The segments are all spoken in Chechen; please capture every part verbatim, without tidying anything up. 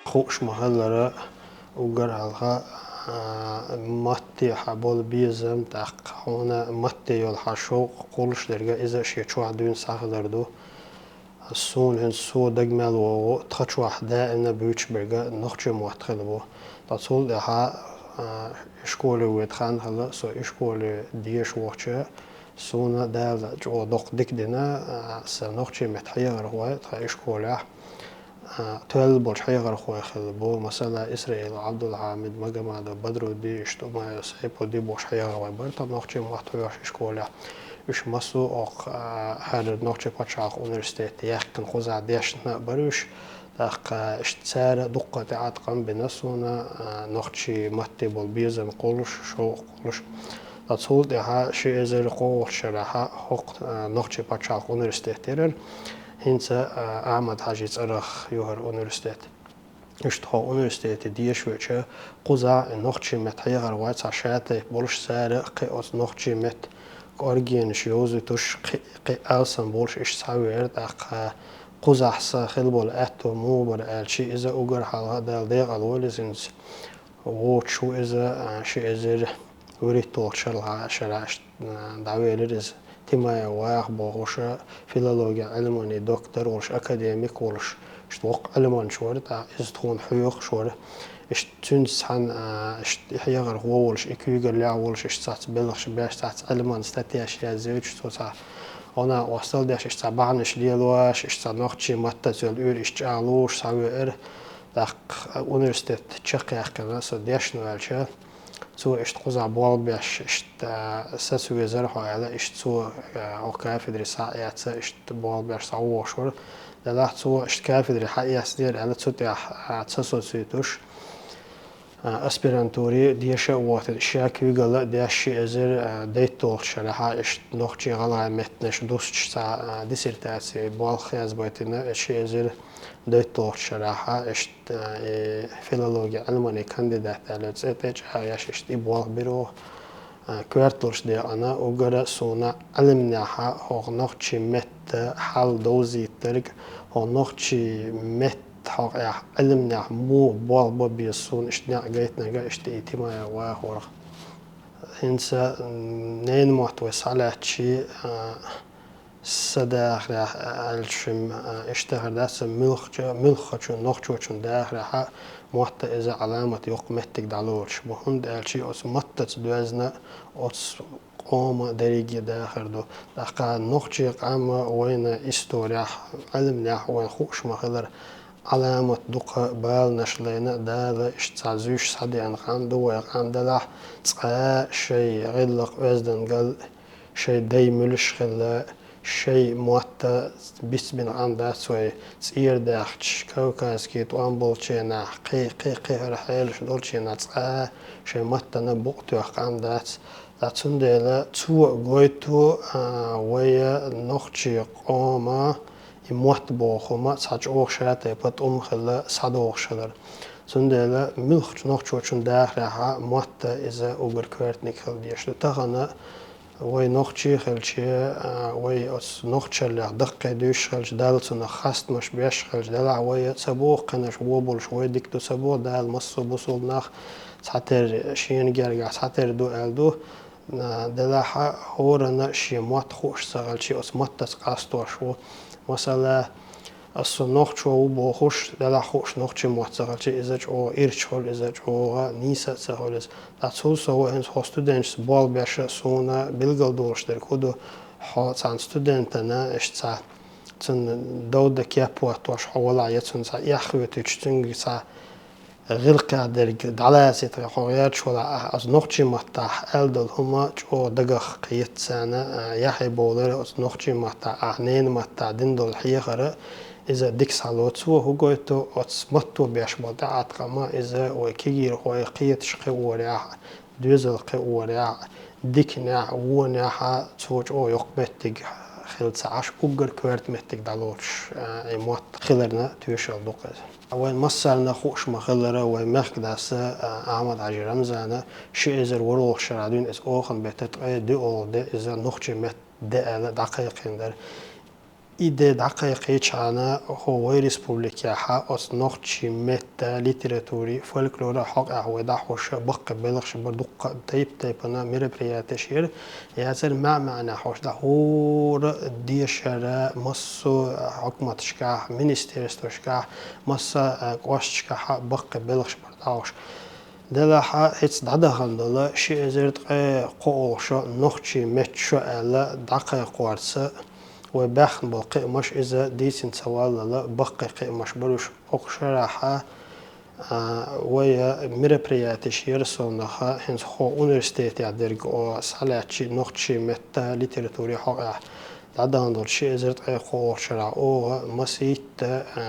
Хууш ма-хиллара, уггар хьалха, а, матте хьа бола безам, тӀаккха хьуна матте йола хьа шовкъ кхуллуш дерг иза шен чохь дуьйна схьахилар ду. Суна хӀинца со дага мел вогӀу, тха чохь даимна буьйцуш берг нохчийн мотт хилла бу. Ткъа цул тӀаьхьа, а, школе вуьйта хан хилла, со школе деша вахча, суна Дала чӀогӀа доккха дика дина, а, сан нохчийн меттан хьехархой тха школехь, а, тоьлла болчу хьехархой хилла бу, масала, Исраилов Ӏабдулхьамид, Магомадов Бадрудди, иштта Умаев Сайпудди бохуш хьехархой бара тхан нохчийн мотт хьоьхуш школехь. Уьш массо а оккха, а, хӀара Нохчийн пачхьалкх университете яьккхина кхузахь дешна а бара уьш. ТӀаккха иштта цара дуккха тӀеӀаткъам бина суна, а, нохчийн матте болу безам кхуллуш, шовкъ кхуллуш. Ткъа цул тӀаьхьа ши эзар кхоалгӀачу шарахь хӀокху, а, Нохчийн пачхьалкх университет яра. ХӀинца, а, Ахьмад-Хьаьжин цӀарах ю хӀара университет. Иштта хӀокху университете деша веача, кхузахь и нохчийн меттан хьехархой цхьа шатайпа болуш, цара кхин оцу нохчийн меттан кӀоргенаш йовзуьйтуш, кхин, кхин алсам болуш иштта схьавеара, тӀаккха кхузахь сан хилла болу аьтто муха бара аьлча, иза уггар хьалха Дала декъала войла иза хӀинца. Вочу иза, а, ши эзар вуьрхӀитталгӀачу шарахь, шарахь иштта, а, дӀавелира иза. Тимаев Ваха бохуш, филологин Ӏилманийн доктор волуш, академик волуш, иштта воккха Ӏилманча вара, тӀаккха иза тхуна хьоьхуш вара. Иштта цуьнца цхьаьна, а, иштта и хьехархо волуш, и куьйгаллехь волуш, иштта цхьацца белхаш беш, цхьацца Ӏилманан статьяш язйойтуш, цо цхьа гӀо-накъосталла деш, иштта цхьа бахьанаш лелош, иштта цхьа нохчийн маттаца йолу уьйр иштта чӀагӀлуш схьавеара. ТӀаккха университет чекхъяьккхина, со дешна ваьлча, цо иштта кхузахь болх беш, иштта, а, саца везара хьо аьлла, иштта цо, а, окху кафедре схьа а эцна, иштта болх беш схьавогӀуш вара. Делахь цо иштта кафедре схьаэцнера аьлла, цу тӀехь, а, ца соцуьйтуш, а, аспирантуре деша а вохуьйтуш, ша куьйгалла а деш, ши эзар, а, дейтталгӀачу шарахь иштта нохчийн, гӀалгӀайн меттанаш дустуш цхьа, а, диссертаци болх язбайтина, ши эзар дейтталгӀачу шарахь иштта, и филологин Ӏилманийн кандидат аьлла цӀе тӀечӀагӀъеш, иштта и болх бира, а, коьрталуш декъана, уггар а суна Ӏилманехь хӀокху нохчийн меттан хьал довзийтарг, хӀокху нохчийн меттан хьокъехь Ӏилманехь муха болх бан беза суна иштта некъ гайтинарг а иштта и Тимаев Ваха вара. ХӀинца, м, ненан мотт вай схьалаьцча, а, сан дахарехь аьлча шимма, а, иштта хир дац, муьлххачу, муьлххачу нохчочун дахарехь а мотт иза Ӏаламат йоккха меттиг дӀалоцуш бу, хӀунда аьлча оцу маттаца доьзна оцу къоман дерриге дахар ду. ТӀаккха нохчийн къам вайна исторехь, Ӏилманехь вайна хууш ма-хиллара, Ӏаламат дукха баланаш лайна, Дала иштта цхьа зуьйш схьадеана къам ду вай къам, делахь цкъа а шайн гӀиллакх-оьздангалла, шайн дай муьлш хилла, шайн мотт бицбина къам дац вай, цӀера даьхча, кавказский тӀом болчу хенахь, кхин, кхин, кхин хӀара хьелаш долчу хенахь цкъа а шайн маттана букъ тоьхна къам дац. Ткъа цундела цо гойту, а, вай нохчийн къоман и мотт боху хӀума цхьа чӀогӀа шатайпа тӀум хилла схьадогӀуш хилар. Цундела муьлххачу нохчочун дахарехь а мотт иза уггар коьртаниг хила дезаш ду. Тахана вай нохчий хилча, а, вай оцу нохчаллех даккхий дуьйцуш хилча, Далла цунах хастамаш беш хилча, делахь вай ца боху кхинаш вон болуш вай дика ду ца боху, Дала массо а бусулба нах цхьатерра шена гергахь цхьатерра ду аьлла ду. А, делахь а хӀоранна шен мотт хууш ца хилча, оцу маттаца къастош ву. Масала, ас со нохчо ву бохуш, делахь хууш нохчийн мотт ца хилча, иза чӀогӀа ирча хуьлу, иза чӀогӀа нийса а ца хуьлу иза. Ткъа цул сов хӀинца хьо студенташца болх беш а суна билгалдолуш дерг хӀун ду, хьо цхьана студентана иштта цхьа цунна дов дан кеп хӀоттош хьо валахь, я цунна цхьа эхь хӀоьттича, цуьнга цхьа гӀиллакхехь дерг дӀалаца тхе хьо гӀерташ валахь, ахь оцу нохчийн маттахь аьлла долу хӀума чӀогӀа дагах кхета царна, а, яхье бовлар оцу нохчийн маттахь, ахь ненан маттахь дина долу хьехар, иза дика схьало. Цо хӀун гойту, оцу матто беш болу тӀеӀаткъам, иза вай кегийрхой кхеташ кхиорехь, доьзал кхиорехь, диканехь, вонехь а цо чӀогӀа йоккха меттиг хила ца Ӏаш, уггар коьрта меттиг дӀалоцуш, а, и мотт хиларна тоьшалла ду-кх иза. Вайн массарна хууш ма-хиллара, вайн мехкдас, а, Ахьмад-Хьаьжин Рамзана ши эзар ворхӀалгӀачу шарахь дуьйна иза оханан беттан ткъе доьалгӀа де иза нохчийн меттан де аьлла дӀакхайкхийна дара. И де дӀакхайкхийчхьана, хӀо вай республикехьа оцу нохчийн метта, литератури, фольклора хьокъехь вай дӀахьош баккхий белхаш бар, дуккха а тайп-тайпана мероприятеш яра. Яцара маьӀ-маьӀнехь хьош дӀа хӀора дешара, массо а хьукматашкахь, министерствашкахь, масса а кӀошташкахьа баккхий белхаш бар дӀахьош. Делахьа хӀинца дӀадахана долу ши эзар ткъе кхоалгӀа шо нохчийн меттан шо аьлла дӀакхайкхорца, вай баьхна болу кхиамаш иза дийцина ца валлала, баккхий кхиамаш бар уьш. Окху шарахьа, а, вай мероприятеш яра совнаха, хӀинца хӀо университетехь дерг о схьалаьцчи нохчийн метта, литератури хьокъехь дӀадахана долу ши эзар ткъе кхоалгӀа шарахь оха масийтта, а,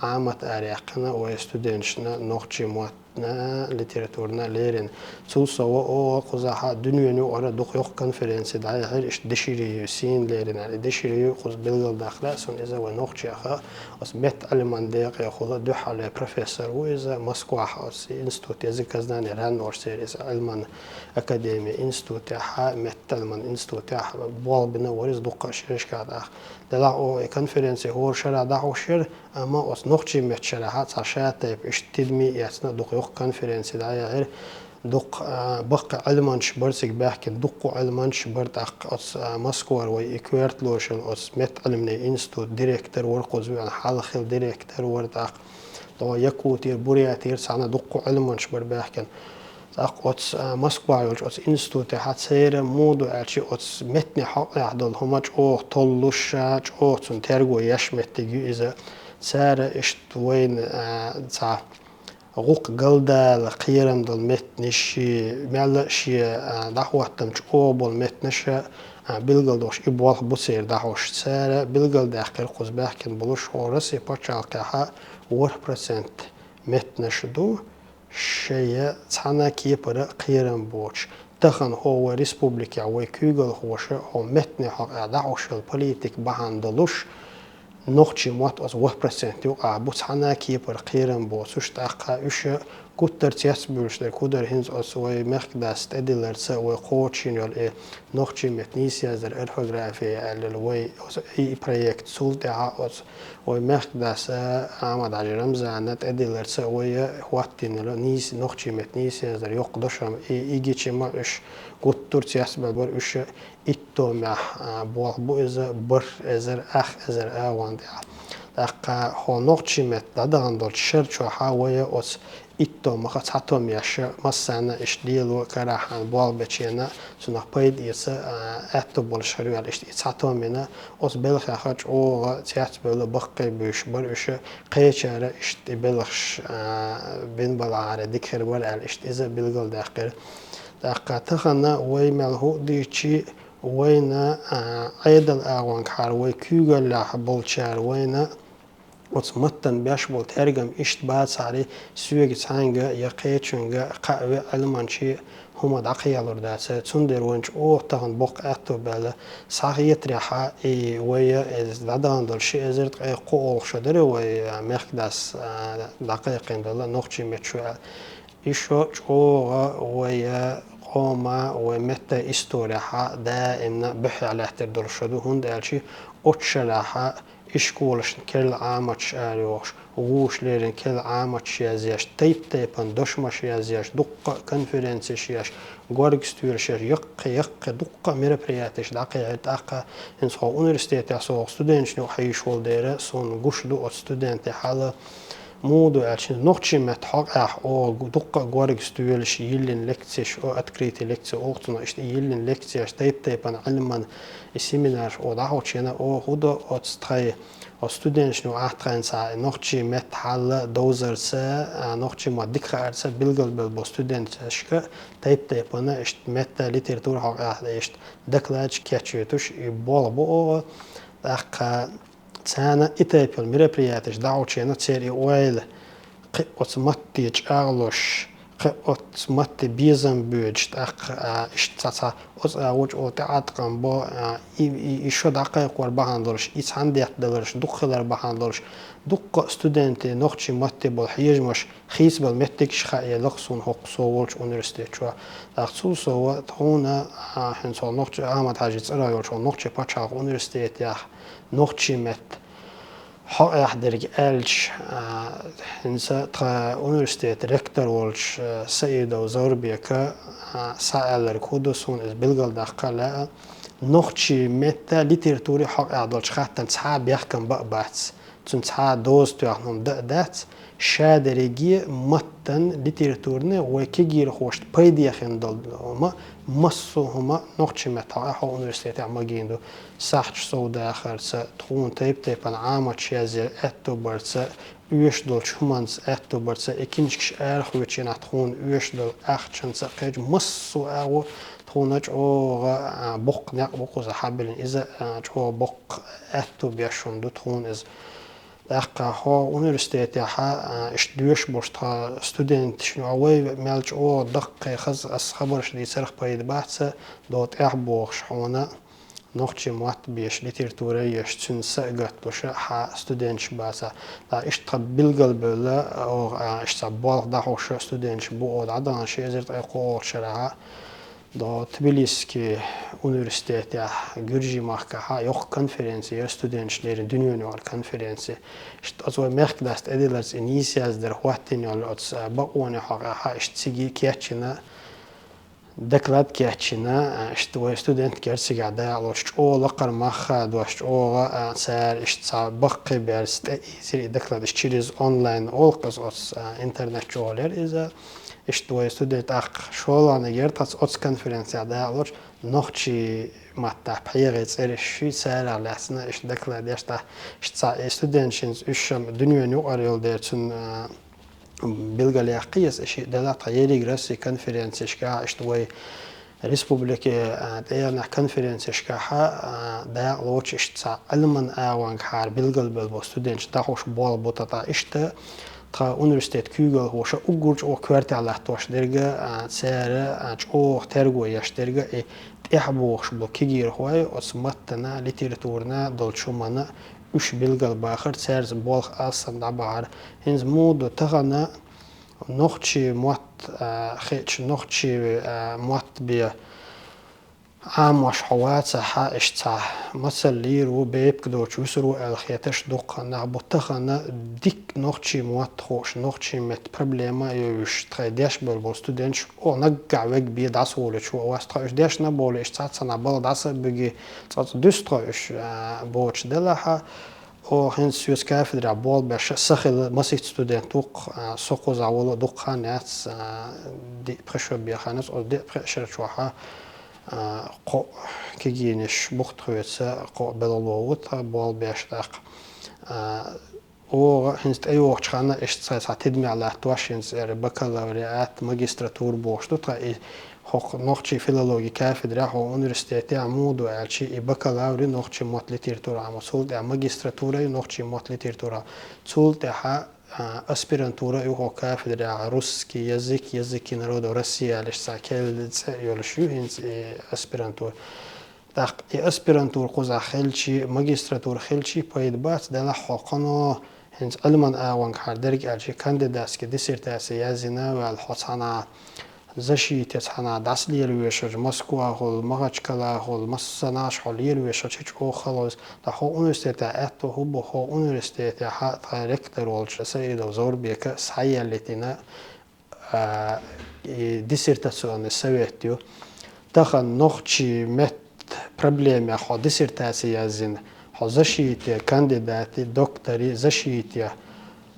Ӏамат араяьккхина вай студенташна нохчийн мотт на, литературна лерина. Цул сова оха кхузахьа дуьненан юкъара дукха йоккха конференци дӀаяьхьира, иштта дешарий сийна лерина аьлла. И дешарий кхуза билгалдаккха лаьа суна, иза вай нохчеха, оцу метта Ӏилман декъехула дуьххьарлера профессор ву иза, Москвахь оцу институт языка знания, раннорш церан иза Ӏилман академия институтехьа, метта Ӏилман институтехь болх бина вара иза дуккха а шерашкахь тӀаккха. Делахь оха и конференци хӀора шарахь дӀахьош яра, амма оцу нохчийн метта шарахьа цхьа ша тайпа иштта тидаме а эцна, дукха йоккха конференци дӀаяьхьира. Дукха, а, баккхий Ӏилманчаш бара цига баьхкина, дуккха Ӏилманчаш бара тӀаккха оцу, а, Москвара вай и коьрта лоруш йолу оцу метта Ӏилманийн институт директор вара кхуза веана, хьалха хилла директор вара тӀаккха. Тхо Якутера, Бурятера цхьаьна дуккха Ӏилманчаш бара баьхкина. ТӀаккха оцу, а, Москва йолчу оцу институтехьа церан муха ду аьлча, оцу меттанийн хьокъехь долу хӀума чӀогӀа толлуш, а, чӀогӀа цунна терго еш меттиг ю иза. Цара иштта вайна, а, цхьа гӀуллакх галдала кхерам долу меттанаш, мелла а шен, а, дӀахӀоттам чӀогӀа болу меттанаш, а, билгалдоккхуш, и болх бу церан дӀахьош. Цара билгалдаьккхира кхуза баьхкина болуш, хӀора Россин пачхьалкхехьа ворхӀ процент меттанаш ду, шайн цхьана а кепара кхерам боцуш. Тахана хӀо вай республикехь вай куьйгалхоша хӀо меттанийн хьокъехь дӀахьош йолу политика бахьана долуш, нохчийн мотт оцу ворхӀ процент юкъахь бу, цхьана а кепара кхерам боцуш, тӀаккха уьш гуттар а цецбуьйлуш дерг хӀун дара, хӀинца оцу вай мехкадас тӀедилларца вай кхочушйина йолу и нохчийн меттан нийса яздар, орфография аьлла йолу вай оцу и проект, цул тӀаьхьа оцу вай мехкадас, а, Ахьмад-Хьаьжин Рамзана тӀедилларца вай хӀоттийна йолу нийса, нохчийн меттан нийса яздар йоккха дошам, и, и гича ма уьш гуттар а цецбаьлла бара, уьш иттомехь, а, болх бу иза бархӀ эзар, ах эзар агӀон тӀехь. ТӀаккха хӀо нохчийн метта дӀадахана долчу шар чохьа вай оцу иттомаха цхьа том еш, массарна иштта лело карахь болх бечу хенахь, цунах пайда эца, а, аьтту болуш хир ю аьлла, иштта и цхьа том йина, оцу белхеха чӀогӀа цецбевлла баккхий буьйш бара уьш, кхечара иштта и белхаш, а, бина балахьара дика хир бара аьлла, иштта иза билгалдаьккхира. ТӀаккха тахана вай мел хӀуъа дийчи, вайна, а, Ӏедал агӀонгахьара вай куьйгаллехь болчара вайна оцу маттана беш болу тергам иштта бацахьара, соьга цхьаьнга я кхечуьнга кхаа веа Ӏилманче хӀума дӀакхайкхалур дац. Цундела вайна чӀогӀа тахана боккха аьтто баьлла. Схьахетарехьа, и вай иза дӀадахана долу ши эзар ткъе кхоалгӀа шо дара вай, а, мехкадас, а, дӀакхайкхийна долу нохчийн меттан шо аьлла. И шо чӀогӀа вай къоман, вай меттан исторехьа даимна буьххьехь лаьттар долуш шо ду, хӀунда аьлча оцу шарахьа ишколашна керла Ӏаматаш арайохуш, вуьшта леррина керла Ӏаматаш язъеш, тайп-тайпана дошамаш язъеш, дуккха а конференцеш еш, горга стоьлаш еш, яккхий, яккхий, дуккха а мероприятеш дӀакхайкхийра. ТӀаккха хӀинца хӀо университетехь со хӀокху студенташна юкъахь йиш йолу дела, суна гуш ду оцу студентийн хьал. Муха ду аьлча, нохчийн меттан хьокъехь оха дуккха а горга стоьлаш, йиллина лекцеш, о, открытый лекци олу цунах, иштта йиллина лекцеш, тайп-тайпана Ӏилман и семинарш оха дӀахьочу хенахь, оха хӀун до оцу тхайн, оцу студенташна юкъахь тхайна цхьа нохчийн меттан хьал довзарца, а, нохчийн мотт дика хаарца билгалбелла болу студенташка тайп-тайпана иштта меттан, литературан хьокъехь иштта докладчик кечвуьйтуш, и болх бу оха. ТӀаккха царна и тайпа йолу мероприятеш дӀахьочу хенахь церан и ойла, кхин оцу матте чӀагӀлуш, кхин оцу матте безам боьдуш, тӀаккха, а, иштта цхьа-цхьа оцу агӀо чӀогӀа тӀеӀаткъам бо, а, и, и, и шо дӀакхайкхор бахьана долуш, и цхьаьна деттадаларш дукха хилар бахьана долуш, дуккха а студентийн нохчийн матте болу хьежамаш хийцабала меттигаш хаийлакх суна хӀокху со волчу университет чохь. ТӀаккха цул сова тхуна, а, хӀинца хӀо нохча-, Ахьмад-Хьаьжин цӀарах йолчу хӀо нохчийн пачхьалкхан университетехь нохчийн метта хьокъехь дерг аьлча, а, хӀинца тхан университетан ректор волчу, а, Саидов Заурбека, а, схьааьлларг хӀун ду, суна иза билгалдаккха а лаьа. Нохчийн метта литератури хьокъехь долчу хаттарна цхьа а бехкам бан а бац, цуьнан цхьа а доза тоьхна хӀума дан а дац, ша дерриге маттана, литературни вай кегийрхошна пайдехина долу хӀума, массо а хӀума нохчийн метта хьокъехь хьо университетехь магийна ду. Сахьташ совдахарца, тхуна тайп-тайпана Ӏаматаш язъян аьтто барца, оьшуш долчу хӀуманца аьтто барца, и киншкаш арахоьцучу хенахь тхуна оьшуш долу ахчанца а, кхечу массо а агӀо тхуна чӀогӀа, а, боккха некъ бу кхузахь биллина. Иза, а, чӀогӀа боккха аьтто беш хӀума ду тхуна иза. ТӀаккха хьо университетехь, а, иштта доьшуш болчу тхан студенташна, вай мел чӀогӀа даккхий хаза, ас хабарш дийцарх пайда бац, до тӀаьхьа бохуш хьуна, нохчийн мотт беш, литература еш, цуьнан са а гатдеш хьан студенташ бацахь. Ткъа иштта тхан билгалбевлла, оха, а, иштта цхьа болх дӀахьош студенташ бу, оха дӀадахана ши эзар ткъе кхоалгӀачу шарахь, до Тбилисский университетехь, Гуьржийн махкахь йоккха конференци яра студенташна лерина, дуьненаюкъара конференци. Иштта оцу вай мехкадаста тӀедилларца и нийса яздар хӀоттийна йолу оцу, а, бакъонан хьокъехь иштта цига кечйина, доклад кечйина, а, иштта вай студенташ яра цигахь дакъалоцуш, чӀогӀа лакхара мах хадош, чӀогӀа, а, цара иштта цхьа баккхий берза тӀеийцира и доклад, иштта через онлайн олу-кх иза, оцу, а, интернет чу гӀолера иза. Иштта вай студенташ тӀаккха шолгӀаниг яра тхаца оцу конференцехь дакъалоцуш, нохчийн маттахь пхьегӀийн цӀераш, ши царах лаьцна иштта доклад еш, тӀаккха иштта цхьа и студенташца уьш-м дуьненаюкъара йолу дела цуьнан, а, билгалъяьккхи иза, и шиъ делахь тхан ерриг Россин конференцешкахь, иштта вай республикин, а, тӀегӀанехь конференцешкахь, а, дакъалоцуш иштта цхьа Ӏилманан агӀонгахьара билгалбелла болу студенташ дӀахьош болх бу тхан, тӀаккха иштта тхан университетан куьйгалхоша уггар чӀогӀа коьртехь латтош дерг, а, цара, а, чӀогӀа терго еш дерг, и тӀаьхьа богӀуш болу кегийрхой оцу маттана, литературана долчу хӀуманна уьш билгалбахар, цаьрца болх алсам дӀабахьар. ХӀинца муха ду, тахана нохчийн мотт, а, хиъча, нохчийн, а, мотт бен Ӏамош хьо вацахь, иштта цхьа мацалла лийр ву, бепиг доцуш вуьсур ву аьлла хеташ дуккха нах бу. Тахана дикка нохчийн мотт хууш, нохчийн метта проблема а йовзуш, тхайн дешбевлла болу студенташ, оха наггахь вега бен дӀасаволуьйтуш ву. Ас тхо уьш дешна а бовлий, иштта цхьацца цхьана бала дӀаса а буьгий, цкъа-цкъа дуьсу тхо уьш, а, бохучу делахь, оха хӀинца соьца кафедра болх беш сахилла масийтта студент ву-кх, а, со кхузахь волу дукха хан яц, а, диъ-пхи шо бен хан яц, оцу диъ-пхи шарахь, а, кхо кегийнаш Бухтахойца, кхо белхало ву тхан болх беш тӀаккха. А, оха хӀинца тӀейогӀучу ханна иштта цхьа, цхьа тидамехь латтош, хӀинца эра бакалавриат, магистратура бохуш ду тхан, и хӀокху нохчийн филологин кафедрехь, хӀокху университетехь муха ду аьлча, и бакалавр ю нохчийн мотт, литература Ӏамо, цул тӀаьхьа магистратура ю нохчийн мотт, литература, цул тӀаьхьа, а, аспирантура ю хӀокху кафедрехь, русский язык, языки народов России аьлла, иштта цхьа керла цӀе а йолуш ю хӀинца и аспирантура. ТӀаккха и аспирантура кхузахь хилча, магистратура хилча пайда бац, делахь хьо кхано хӀинца Ӏилманан агӀонгахьара дерг аьлча, кандидатский диссертаци язйина а ваьлла, хьо цхьана защите цхьана дӀасалела вешарчу, Москвахула, Махачкалахула, массанхьа хьо лела вешарчу чӀогӀа хала веза. Ткъа хӀокху университетехь аьтто хӀун бу, хӀокху университетехь тхан ректор волчу Саидов Заурбека схьаеллийтина, а, и диссертационный совет ю. Тахана нохчийн меттан проблемех хьо диссертаци язйина, хьо защите, кандидати, доктори, защите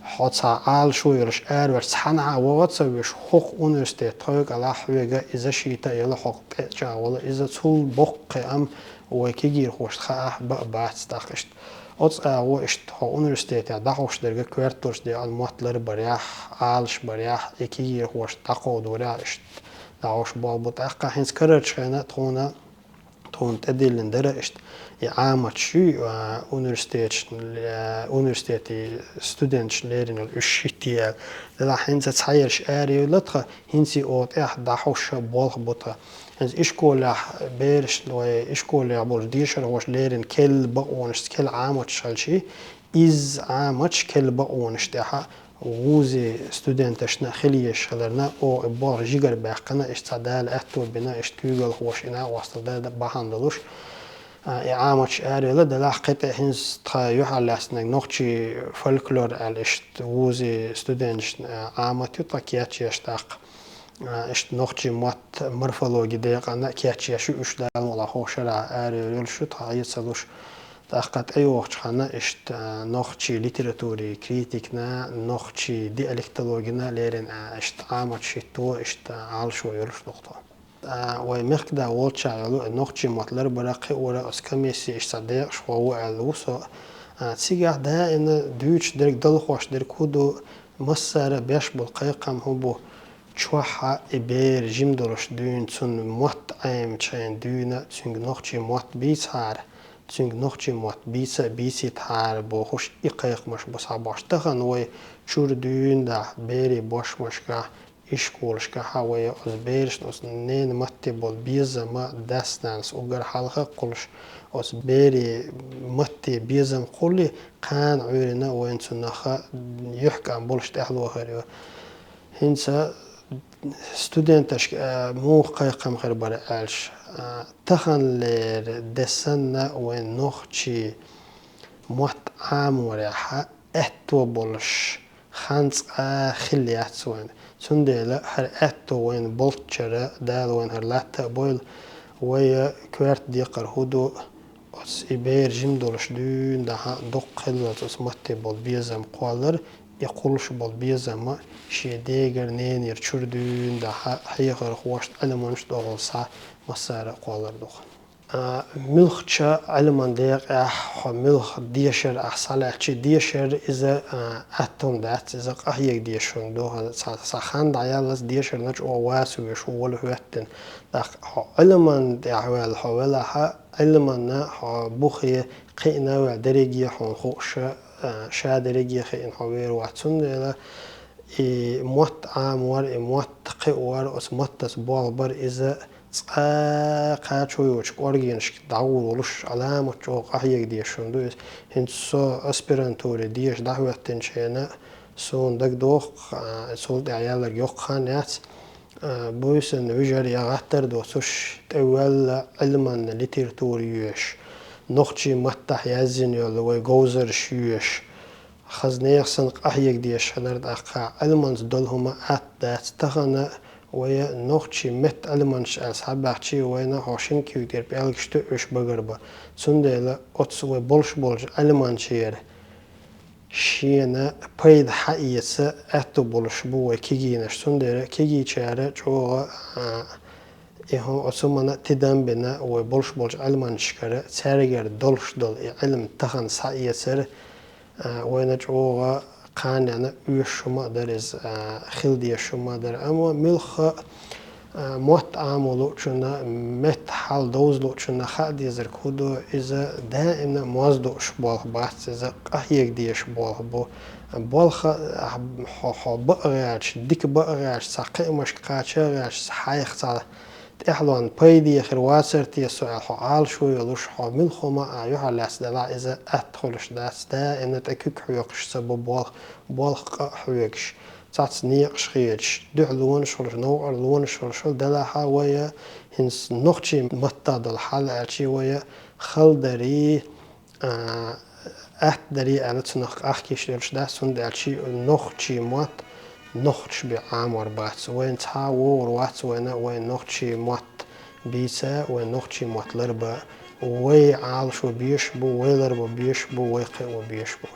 хьо цхьа Ӏалашо йолуш араваьлча, цхьанхьа ваха а ца веш, хӀокху университетан тхоьга кӀелахь хьоьга и защита а йолу, хьо тӀе а чӀагӀволу, иза цул боккха кхин а вай кегийрхошна хаахь бан а бац тӀаккха иштта. Оцу агӀор иштта хьо университетехь дӀахьош дерг коьрталуш декъана мотт ларбарехь, Ӏалашбарехь, и кегийрхошна дӀакховдорехь иштта дӀахьош болх бу тӀаккха. ХӀинца карарчу хенахь тхуна, тхуна тӀедиллина дара иштта и Ӏаматаш ю, а, университеташ, а, университетийн студенташна лерина уьш шийтта аьлла. Делахь хӀинца цхьаерш араевлла тхан, хӀинца оха тӀехь дӀахьош болх бу тхан. ХӀинца ишколехь берашна вай, ишколехь болчу дешархошна лерина керла бакъонашца керла Ӏаматаш хилча, иза Ӏаматаш керла бакъонаш тӀехь вузийн студенташна хила езаш хиларна, оха и болх жигара баьккхина, иштта цхьа Дала аьтто бина, иштта куьйгалхоша и накъосталла дан бахьана долуш. А, и Ӏаматаш арайола, делахь кхин тӀе хӀинца тха юьхьарлаьцнарг нохчийн фольклор аьлла, иштта вузийн студенташна, а, Ӏамат ю тха кечъеш тӀаккха. А, иштта нохчийн мотт морфологи декъана кечъеш ю, уьш Дала мукъалахь хӀокху шарахь арайолуш ю, тха хье ца луш. ТӀаккха тӀейогӀучу хана иштта, а, нохчийн литературин критикана, нохчийн диалектологина леррина, а, иштта Ӏаматаш хӀитто, иштта Ӏалашо йолуш ду-кх тхо. А, вай мехкада волчохь йолу и нохчийн мотт ларбара, кхиора оцу комиссин иштта цхьа декъашхо ву аьлла ву со. А, цигахь даима дуьйцуш дерг, далхош дерг хӀун ду, массара а беш болу кхайкхам хӀун бу, чохь а и бер жима долуш дуьйна, цунна мотт Ӏемачу хенахь дуьйна, цуьнга нохчийн мотт бийцахьара, цуьнга нохчийн мотт бийца а бийцийтахьара бохуш, и кхайкхамаш бу схьабохуш. Тахана вай чуьра дуьйна дахь берийн бошмашкахь, ишколашкахь а вай оцу берашна оцу ненан матте болу безам а, дас-нанас уггар хьалха а кхуллуш, оцу берийн матте безам кхуллий, кхана Ӏуьйранна а вайна цунах а юьхькӀам болуш тӀаьхьало хир ю. ХӀинца студенташка, а, муха кхайкхам хир бара аьлча, а, таханлера де санна вайн нохчийн мотт Ӏаморехь а аьтто болуш хан цкъа а хилла яц вайна. Цундела хӀара аьтто вайна болччара Дала вайна хӀара латта а бойла, вай коьрта декхар хӀун ду, оцу и бер жима долуш дуьйна дахь а дуккха хиллалц оцу матте болу безам кхоллар, и кхуллуш болу безам а шен дегара, ненера чуьра дуьйна дахь а хьехархошна, Ӏилманчашна догӀуш схьа массара а кхоллар ду-кх. А, муьлххачу Ӏилман декъехь хьо муьлхха дешар ахь схьалаьцча, дешар иза, а, атта хӀума дац, иза къахьега дезаш хӀума ду. Цхьа, цхьа хан дӀаяллалц дешарна чӀогӀа ваца веш ву вала хӀоьттина. ТӀаккха хьо Ӏилман тӀехь ваьлла хьо велахь а, Ӏилманна хьо бухе кхиъна а ваьлла, дерриге а хьуна хууш а, а, ша дерриге а хиъна хьо вер вац. Цундела и мотт Ӏамор, и мотт кхиор, оцу маттаца болх бар, иза цкъа кхачо йоцучу кӀоргенашка дӀагӀур волуш, Ӏаламат чӀогӀа къахьега дезаш хӀума ду иза. ХӀинца со аспирантуре деша дӀахӀоьттинчу хенахь, суна дагадогӀу-кх, а, цул тӀаьхьа ялларг йоккха хан яц, а, буьйсанна вижар я гӀаттар доцуш, тӀеваьлла Ӏилманна литература йоьшуш, нохчийн маттахь яздина йолу вай говзарш йоьшуш, хаза нехан санна къахьега дезаш хилар. ТӀаккха Ӏилманца долу хӀума атта дац. Тахана вай нохчийн меттан Ӏилманчаш аьлла схьабаьхча, вайна хьо шина куьйга тӀера пӀелгаш тоьуш багар бан. Цундела оцу вай болуш болчу Ӏилманчера шена пайда хьаэца аьтто болуш бу вай кегийнаш. Цундела кегийчара чӀогӀа, а, и хӀу-, оцу хӀуманна тидам бина, вай болуш болчу Ӏилманчашкара, цаьргара долуш долу и Ӏилма тахана схьаэцар, а, вайна чӀогӀа кханенна оьшуш хӀума а дара иза, а, хила дезаш хӀума а дара. Амма муьлхха а, мотт Ӏамо луучунна, меттан хьал довза луучунна хаа дезарг хӀун ду, иза даимна моз дууш болх бац, иза къахьега дезаш болх бу. Болх а, хьо, хьо баа гӀерташ, дика баа гӀерташ, цхьа кхиамашка кхача а гӀерташ, хьайх цхьа тӀаьхьалонна пайде хир вацара те со аьлла, хьо Ӏалашо йолуш, хьо муьлхха хӀума а юьхьарлаьцна делахь, иза атта хуьлуш дац, даимна тӀе куьг хьоькхуш ца бу болх, болх къа а хьоьгуш. Цхьацца некъаш хеташ, дуьхьалонаш хуьлуш, новкъарлонаш хуьлуш хила делахь а, вай хӀинца нохчийн маттахь долу хьал аьлча, вай халдарий, а, аттадарий аьлла цунах къахкийча йолуш дац, хӀунда аьлча нохчийн мотт нохчаша бен Ӏамор бац. Вайна цхьа а вогӀур вац вайна вайн нохчийн мотт бийца, вайн нохчийн мотт ларбан. Вай Ӏалашо безаш бу, вай ларбан безаш бу, вай кхио безаш бу.